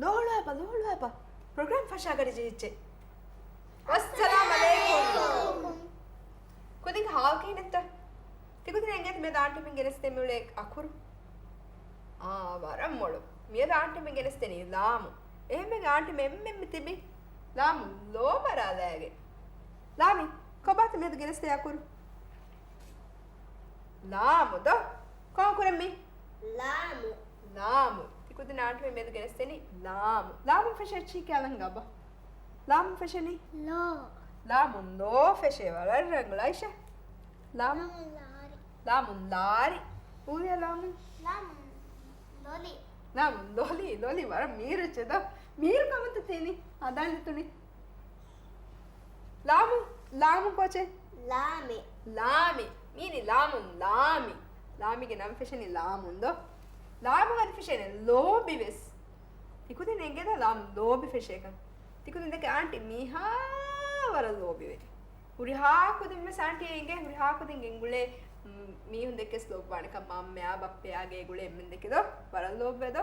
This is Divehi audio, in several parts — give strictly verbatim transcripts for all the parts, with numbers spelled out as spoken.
ލޯހުޅުވާބަ، ލޯހުޅުވާބަ. ޕްރޮގްރާމް ފަށާގަޑި ޖެހިއްޖެ. އައްސަލާމް އަލައިކުމް. ކުދިން ހާލުކީ ނެތްތަ؟ ތިކުދިން އެނގޭތަ މިއަދު އާންޓީމެން ގެނެސްދޭ މިއުޅޭ އަކުރު؟ އާ، ވަރަށް މޮޅު. މިއަދު އާންޓީމެން ގެނެސްދެނީ ލާމު. އެހެންވެގެން އާންޓީމެން އެންމެން މި ތިބީ ލާމު ލޯ މަރާލާގެން. ލާމި، ކޮބާތަ މިއަދު ގެނެސްދޭ އަކުރު؟ ލާމު ދޯ؟ ކޮން ކުރަން މީ؟ ލާމު. ލާމު. ތިކުދިން އާންޓީމެން މިއަދު ގެނެސްދެނީ ލާމު. ލާމުން ފެށޭ އެއްޗިހި ކިޔާލަން ގަބަ. ލާމުން ފެށެނީ؟ ލޯ. ލާމުން ލޯ ފެށޭ ވަރަށް ރަނގަޅު. އައިޝާ؟ ލާމުން؟ ލާމުން ލާރި. ލާމުން ލާރި. އޫލިޔާ ލާމުން؟ ލާމުން ލޮލި. ލާމުން ލޮލި. ލޮލި ވަރަށް މީރު އެއްޗެއް ދޯ. މީރު ކަމަށްތަ ތިނީ ހަނދާން ދިތުނީ. ލާމު، ލާމު ކޯޗެއް؟ ލާމެ. ލާމެ. މީނި ލާމުން ލާމި. ލާމިގެ ނަން ފެށެނީ ލާމުން ދޯ. ލާމު އަދި ފެށެނީ ލޯބި ވެސް. ތިކުދިން އެނގޭތަ ލާމު ލޯބި ފެށޭކަން؟ ތިކުދިން ދެކެ އާންޓީ މީހާ ވަރަށް ލޯބިވޭ. ހުރިހާ ކުދިން ވެސް އާންޓީ އެނގޭ ހުރިހާ ކުދިން ގެންގުޅޭ، މް، މީހުން ދެކެސް ލޯބިވާނެކަން މަންމަޔާ ބައްޕަޔާ ގޭގުޅޭ އެންމެން ދެކެ ދޯ. ވަރަށް ލޯބިވޭ ދޯ.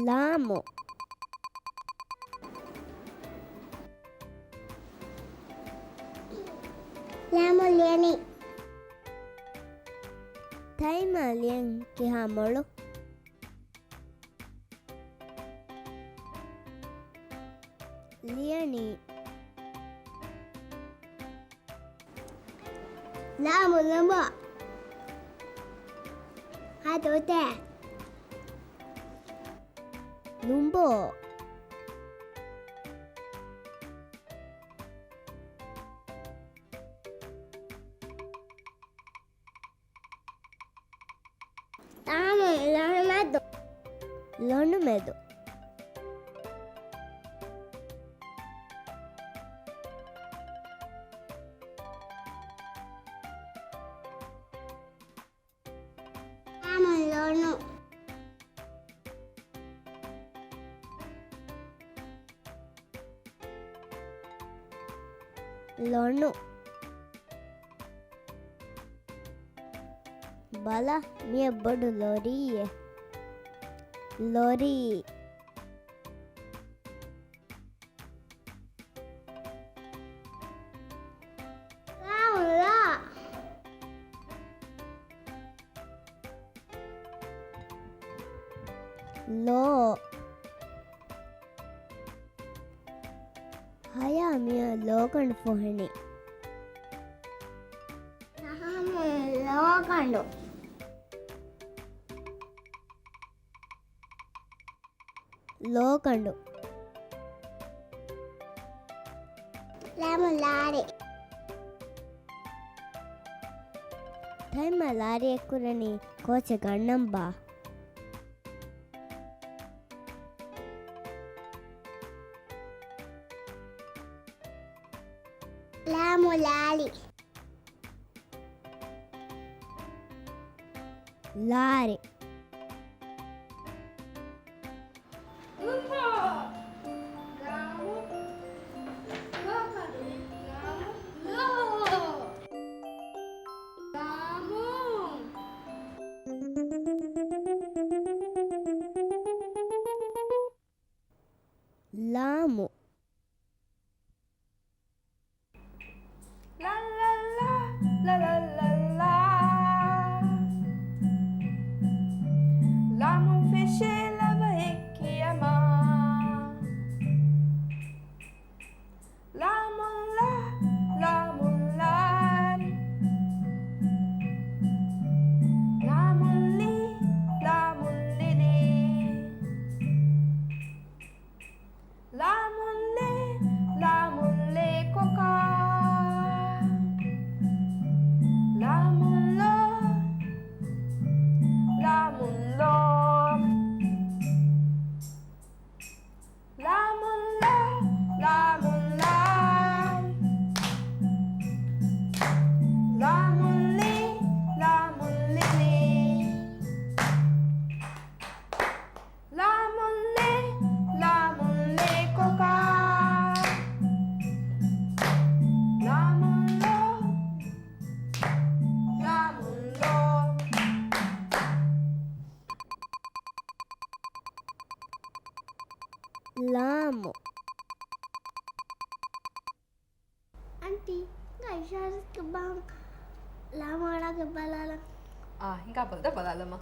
ލާމު. ލާމު ލިޔަނީ. ތައިމާ ލިޔަން ކިހާ މޮޅު؟ ލިޔަނީ. ލާމު ލުނބޯ. ހަދު އުތޭ. ލުނބޯ. ލާމު ލޮނުމެދު. ލޮނުމެދު. ލާމު ލޮނު. ލޮނު. ބަލަ، މިއަށް ބޮޑު ލޮރީއެއް. ލޮރީ. ލާ. ލޯ. ހަޔާ، މިއަށް ލޯގަނޑު ފޮހެނީ. ލޯގަނޑު. ލޯގަނޑު. ލާމު ލާރި. ތައިމާ ލާރިއެއް ކުރަނީ ކޯޗެއް ގަންނަން ބާ. ލާމު ލާރި. ލާރި. ލާމު. ލައްލައްލާ، ލަލައްލައްލާ. ލާމުން ފެށޭ ލަވައެއް ކިޔަމާ. ލާމުން ލާ، ލާމުން ލާރި. ލާމުން ލީ، ލާމުން ލިލީ. ލާމުން ލާމު. އަންޓީ، ހިނގާ އިޝާރަތްކޮށް ބަލަން. ލާމު އަޅާގެ ބަލާލަން. އާ، ހިނގާ ބަލަ، ދާ ބަލާލަމާ.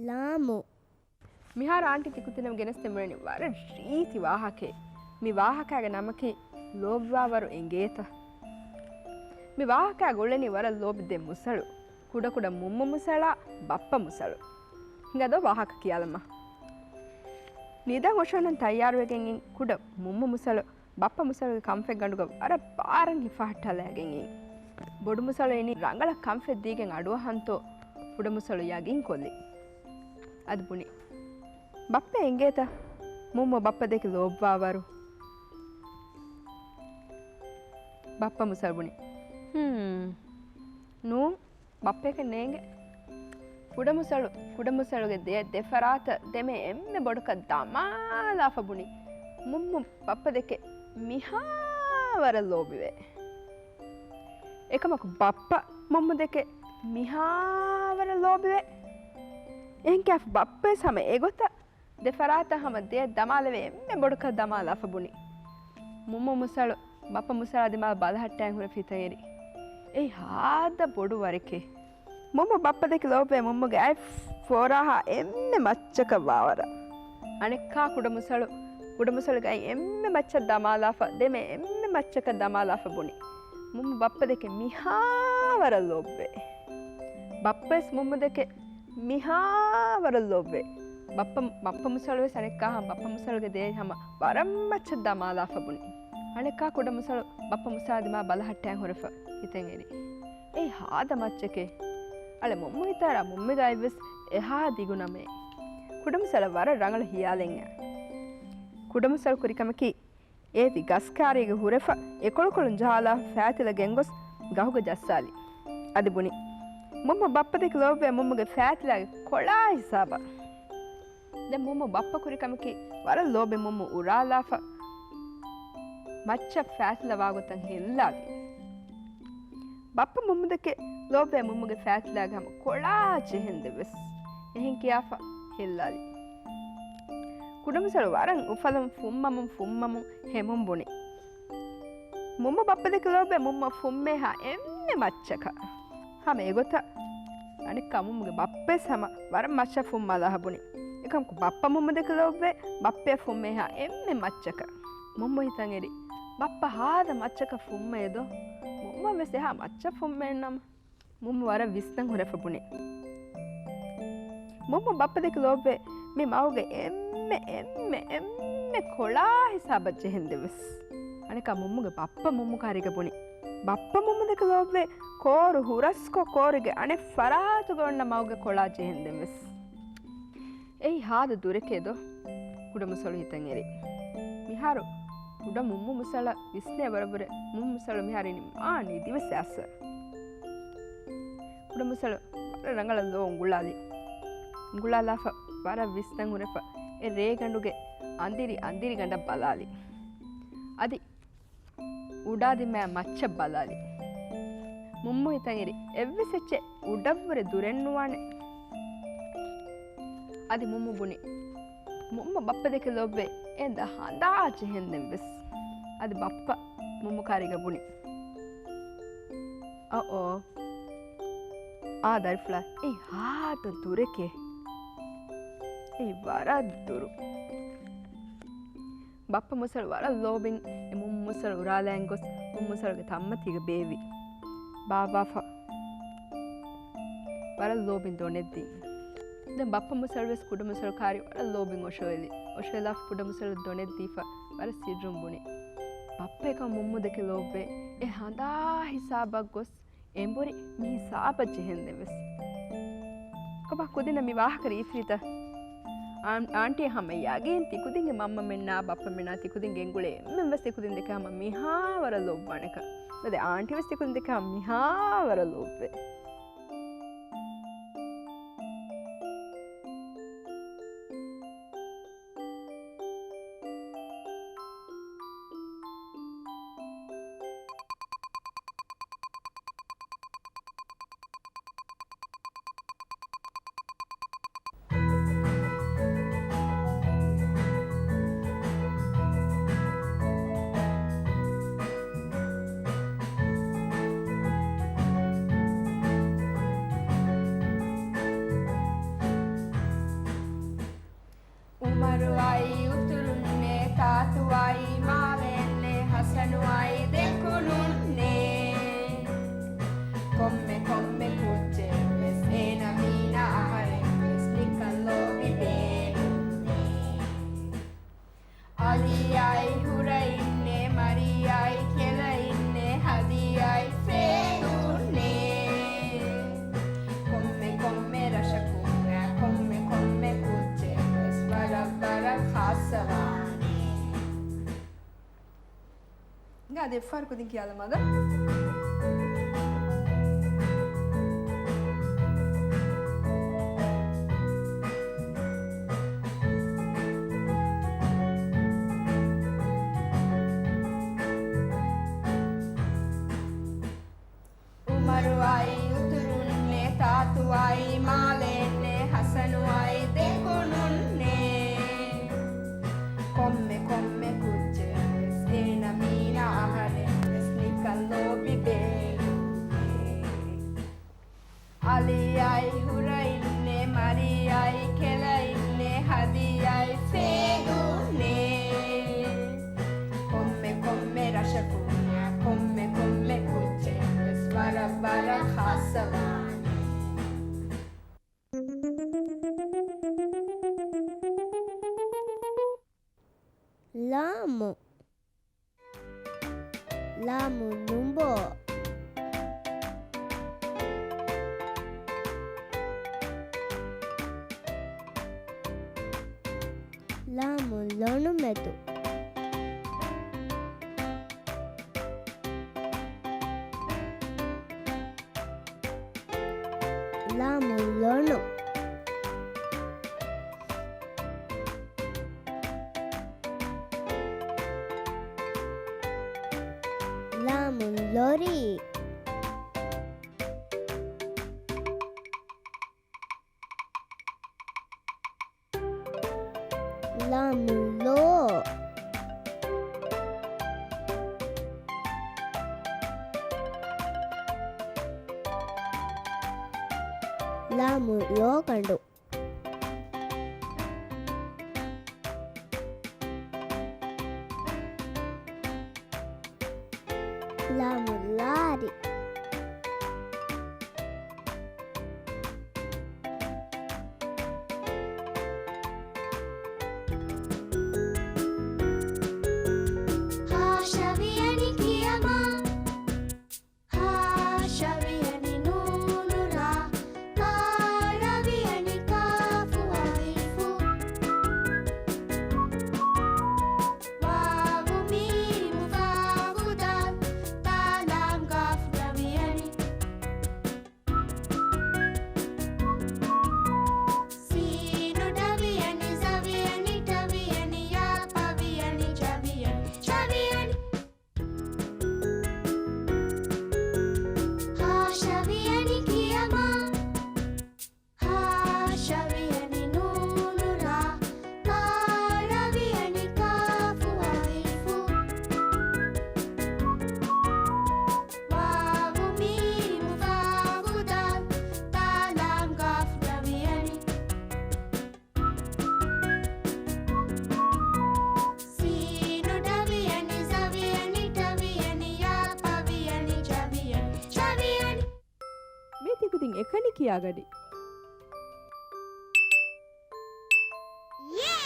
ލާމު. މިހާރު އާންޓީ ތިކުދިންނަށް ގެނެސްދެމުން ވަރަށް ރީތި ވާހަކައެއް. މި ވާހަކާގެ ނަމަކީ ލޯބިވާވަރު އެނގޭތަ؟ މި ވާހަކާގަ އުޅެނީ ވަރަށް ލޯބި ދެ މުސަޅު. ކުޑަކުޑަ މުއްމު މުސަޅާ، ބައްޕަ މުސަޅު. ހިނގާ ދޯ ވާހަކަ ކިޔާލަމާ. ނިދަން އޮށޯނަން ތައްޔާރުވެގެން އިން ކުޑަ މުއްމު މުސަޅު ބައްޕަ މުސަޅުގެ ކަންފަތްގަނޑުގަ ވަރަށް ބާރަށް ހިފަހައްޓާލައިގެން އިން. ބޮޑު މުސަޅު އިނީ ރަނގަޅަށް ކަންފަތް ދީގެން އަޑުއަހަންތޯ ކުޑަ މުސަޅު ޔަގީން ކޮށްލި. އަދި ބުނި، ބައްޕަ އެނގޭތަ މުއްމު ބައްޕަ ދެކެ ލޯބިވާވަރު؟ ބައްޕަ މުސަޅު ބުނި، ހޫން، ނޫން. ބައްޕައަކަށް ނޭނގެ. ކުޑަމުސަޅު، ކުޑަމުސަޅުގެ ދެ، ދެ ފަރާތަށް ދެމެ އެންމެ ބޮޑަކަށް ދަމާލާފަ ބުނި، މުއްމު ބައްޕަ ދެކެ މިހާވަރަށް ލޯބިވޭ. އެކަމަކު ބައްޕަ މުއްމު ދެކެ މިހާވަރަށް ލޯބިވޭ. އެހެން ކިޔާފަ ބައްޕަވެސް ހަމަ އެގޮތަށް ދެ ފަރާތަށް ހަމަ ދެއަތް ދަމާލެވޭ އެންމެ ބޮޑަކަށް ދަމާލާފަ ބުނި. މުއްމު މުސަޅު ބައްޕަ މުސަޅާ ދިމާލަށް ބަލަހައްޓައިން ހުރެފަ ހިތަށް އެރި. އެއީ ހާދަ ބޮޑު ވަރެކޭ. މުއްމު ބައްޕަ ދެކެ ލޯބިވޭ މުއްމުގެ އަތް ފޯރާހާ އެންމެ މައްޗަކަށް ވާވަރަށް. އަނެއްކާ ކުޑަމުސަޅު، ކުޑަމުސަޅުގެ އަތް އެންމެ މައްޗަށް ދަމާލާފަ، ދެމެ އެންމެ މައްޗަކަށް ދަމާލާފަ ބުނި. މުއްމު ބައްޕަ ދެކެ މިހާވަރަށް ލޯބިވޭ. ބައްޕަވެސް މުއްމު ދެކެ މިހާވަރަށް ލޯބިވޭ. ބައްޕަ، ބައްޕަ މުސަޅުވެސް އަނެއްކާ ހަމަ ބައްޕަ މުސަޅުގެ ދެއަތް ހަމަ ވަރަށް މައްޗަށް ދަމާލާފަ ބުނި. އަނެއްކާ ކުޑަމުސަޅު ބައްޕަ މުސަޅާ ދިމާ ބަލަހައްޓައިން ހުރެފަ ހިތަށް އެރި. އެއީ ހާދަ މައްޗެކޭ. އަޅެ މުއްމު ހިތަށް އަރާ މުއްމުގެ އަތްވެސް އެހާ ދިގު ނަމޭ. ކުޑަމުސަޅަށް ވަރަށް ރަނގަޅަށް ހިޔާލެއް އައި. ކުޑަމުސަޅު ކުރި ކަމަކީ އޭތި ގަސް ކާރީގަ ހުރެފަ އެކޮޅުކޮޅުން ޖަހާލާ ފައިތިލަ ގެންގޮސް ގަހުގަ ޖައްސާލި. އަދި ބުނި، މުއްމު ބައްޕަ ދެކެ ލޯބިވޭ މުއްމުގެ ފައިތިލާގެ ކޮޅާ ހިސާބަށް. ދެން މުއްމު ބައްޕަ ކުރި ކަމަކީ ވަރަށް ލޯބި މުއްމު އުރާލާފަ މައްޗަށް ފައިތިލަ ވާގޮތަށް ހެއްލާލި. ބައްޕަ މުއްމު ދެކެ ލޯބިވޭ މުއްމުގެ ފައިތިލާގެ ހަމަ ކޮޅާ ޖެހެން ދެންވެސް އެހެން ކިޔާފަ ހެއްލާލި. ކުޑަމުސަޅު ވަރަށް އުފަލުން ފުންމަމުން ފުންމަމުން ހެމުން ބުނި. މުއްމު ބައްޕަ ދެކެ ލޯބިވޭ މުއްމަ ފުންމޭހާ އެންމެ މައްޗަކަށް. ހަމަ އެގޮތަށް އަނެއްކާ މުއްމުގެ ބައްޕަވެސް ހަމަ ވަރަށް މައްޗަށް ފުންމާލާ ހަ ބުނި. އެކަމަކު ބައްޕަ މުއްމު ދެކެ ލޯބިވޭ ބައްޕަޔަށް ފުންމޭހާ އެންމެ މައްޗަކަށް. މުއްމު ހިތަށް އެރި، ބައްޕަ ހާދަ މައްޗަކަށް ފުންމައޭ ދޯ؟ މުއްމަށް ވެސް އެހާ މައްޗަށް ފުންމައެއް ނަމަ. މުއްމު ވަރަށް ވިސްނަން ހުރެފަ ބުނި. މުއްމު ބައްޕަ ދެކެ ލޯބިވޭ މި މަގުގެ އެންމެ، އެންމެ، އެންމެ ކޮޅާ ހިސާބަށް ޖެހެން ދެންވެސް. އަނެއްކާ މުއްމުގެ ބައްޕަ މުއްމު ކާރީގަ ބުނި. ބައްޕަ މުއްމު ދެކެ ލޯބިވޭ ކޯރު ހުރަސްކޮށް ކޯރުގެ އަނެއް ފަރާތުގަ އޮންނަ މަގުގެ ކޮޅާ ޖެހެން ދެންވެސް. އެއީ ހާދަ ދުރެކޭ ދޯ؟ ކުޑަމުސަޅު ހިތަށް އެރި. މިހާރު ކުޑަ މުއްމު މުސަޅަށް ވިސްނޭ ވަރަށްވުރެ މުއްމު މުސަޅު މިހާރު އިނީ މާ ނިދިވެސް އައިސް. ކުޑަމުސަޅު ވަރަށް ރަނގަޅަށް ލޯ އުނގުޅާލި. އުނގުޅާލާފަ ވަރަށް ވިސްނަން ހުރެފަ އެ ރޭގަނޑުގެ އަނދިރި އަނދިރި ގަނޑަށް ބަލާލި. އަދި އުޑާ ދިމާ މައްޗަށް ބަލާލި. މުއްމު ހިތަށް އެރި އެއްވެސް އެއްޗެއް އުޑަށްވުރެ ދުރެއްނުވާނެ. އަދި މުއްމު ބުނި، މުއްމަ ބައްޕަ ދެކެ ލޯބިވޭ އެނދަ ހަނދާ ޖެހެން ދެން ވެސް. އަދި ބައްޕަ މުއްމު ކާރީގަ ބުނި، އައޯ، އާ ދަރިފުޅާ އެއީ ހާދަ ދުރެކޭ. އެއީ ވަރަށް ދުރު. ބައްޕަ މުސަޅު ވަރަށް ލޯބިން އެ މުއްމު މުސަޅު އުރާލައިން ގޮސް މުއްމު މުސަޅުގެ ތަންމަތީގަ ބޭއްވި. ބާއްވާފަ ވަރަށް ލޯބިން ދޮނެއްދީ. ދެން ބައްޕަ މުސަޅު ވެސް ކުޑަ މުސަޅު ކާރި ވަރަށް ލޯބިން އޮށޯވެލި. އޮށޯވެލާފަ ކުޑަ މުސަޅު ދޮނެއްދީފަ ވަރަށް ސިއްރުން ބުނި. ބައްޕަ އެކަމަށް މުއްމު ދެކެ ލޯބިވޭ އެ ހަނދާ ހިސާބަށް ގޮސް އެނބުރި މިހިސާބަށް ޖެހެންދެން ވެސް. ކޮބާ ކުދިންނަށް މި ވާހަކަ ރީތިވީތަ؟ އާން-، އާންޓީ ހަމަ ޔަގީން ތިކުދިންގެ މަންމަމެންނާ ބައްޕަމެންނާ ތިކުދިންގެ އެނގުޅޭ އެންމެން ވެސް ތިކުދިން ދެކެ ހަމަ މިހާވަރަށް ލޯބިވާނެކަން. ނުދޭ އާންޓީ ވެސް ތިކުދިން ދެކެ ހަމަ މިހާވަރަށް ލޯބިވޭ. އުމަރު އައީ އުތުރުންނޭ، ތާތު އައީ މާލެއިންނޭ، ހަސަނު އައީ ދެކުނުންނޭ. ކޮންމެ ކޮންމެ ކުއްޖެއް ވެސް އޭނަ މީނަ އަހަރެން ވެސް ނިކަން ލޯބި ބޭނުންނޭ. އަލީ އައީ ހުރައިންނޭ، މަރީ އައީ ކެލައިންނޭ، ހަދީ އައީ ފޭދޫންނޭ. ކޮންމެ ކޮންމެ ރަށަކުން އާ، ކޮންމެ ކޮންމެ ކުއްޖެއް ވެސް ވަރަށް ވަރަށް ޚާއްޞަވާނެ. އަދި އެއްފަހަރު ކުދިން ކިޔާލަމާދަ. އުމަރު އައީ އުތުރުންނޭ، ތާތު އައީ މާލެއިންނޭ، ހަސަނު އައީ ދެކުނުންނޭ. ކޮންމެ ކޮންމެ ކުއްޖެއް ވެސް އޭނަ މީނަ އަހަރެން ވެސް ނިކަން ލޯބި ބޭނުންނޭ. އަލީ އައީ ހުރައިންނޭ، މަރީ އައީ ކެލައިންނޭ، ހަދީ އައީ ފޭދޫންނޭ. ކޮންމެ ކޮންމެ ރަށަކުން އާ، ކޮންމެ ކޮންމެ ކުއްޖެއް ވެސް ވަރަށް ވަރަށް ޚާއްޞަވާނެ. ލާމު. ލާމު ލުނބޯ. ލާމު ލޮނުމެދު. ލާމު ލޮނު. ލާމު ލޮރީ. ލާމު ލޯ. ލާމު ލޯގަނޑު. ލާމު ލާރި. ހާ ޝަވިޔަނި ކިޔަމާ. ހާ ޝަވިޔަނި ނޫނު ރާ. ކާ ރަވިޔަނި ކާފު އަލިފު. ވާވު މީމު ފާފު ދާލް. ތާ ލާމް ގާފު ރަވިޔަނި. ސީނު ޑަވިޔަނި ޒަވިޔަނި ޓަވިޔަނި ޔާ ޕަވިޔަނި ޗަވިޔަނި ޝަވިޔަނި. ހާ ޝަވިޔަނި ކިޔަމާ. ހާ ޝަވިޔަނި ނޫނު ރާ. ކާ ރަވިޔަނި ކާފު އަލިފު. ވާވު މީމު ފާފު ދާލް. ތާ ލާމް ގާފު ރަވިޔަނި. ސީނު ޑަވިޔަނި ޒަވިޔަނި ޓަވިޔަނި ޔާ ޕަވިޔަނި ޗަވިޔަނި ޝަވިޔަނި. މީ ތިކުދިން އެކަނި ކިޔާގަޑި. ޔޭ!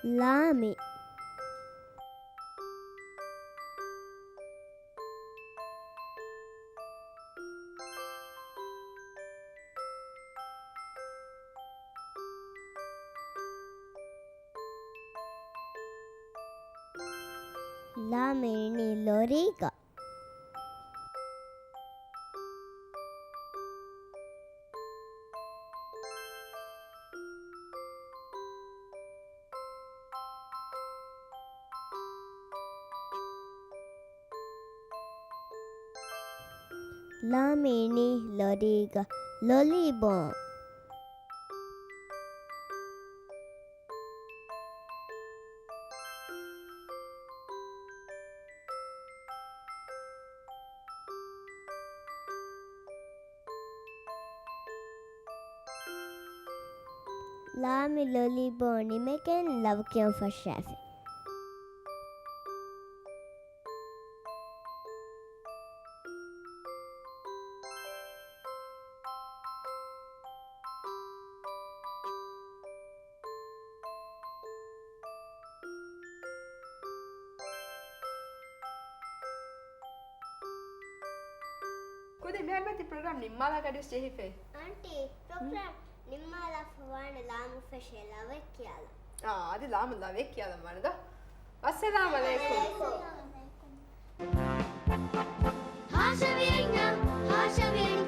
ލާމި. ލާމި އިނީ ލޮރީގަ. ލާމި އިނީ ލޮރީގަ ލޮލީ ބޯން. ލާމި ލޮލީ ބޯން ނިމެގެން ލަވަ ކިޔަން ފަށާފި. ކުދި މިހާރު ތި ޕްރޮގްރާމް ނިންމާލާ ގަޑިވެސް ޖެހިފޭ. އާންޓީ، ޕްރޮގްރާމް ނިންމާލާފަ ވާނެ ލާމު ފެށޭ ލަވައެއް ކިޔާލަ. އާ، އަދި ލާމު ލަވައެއް ކިޔާލަން ވާނެ ދޯ. އައްސަލާމު ޢަލައިކުމް. ހާޝަވިއެއް ހާޝަވިއެއް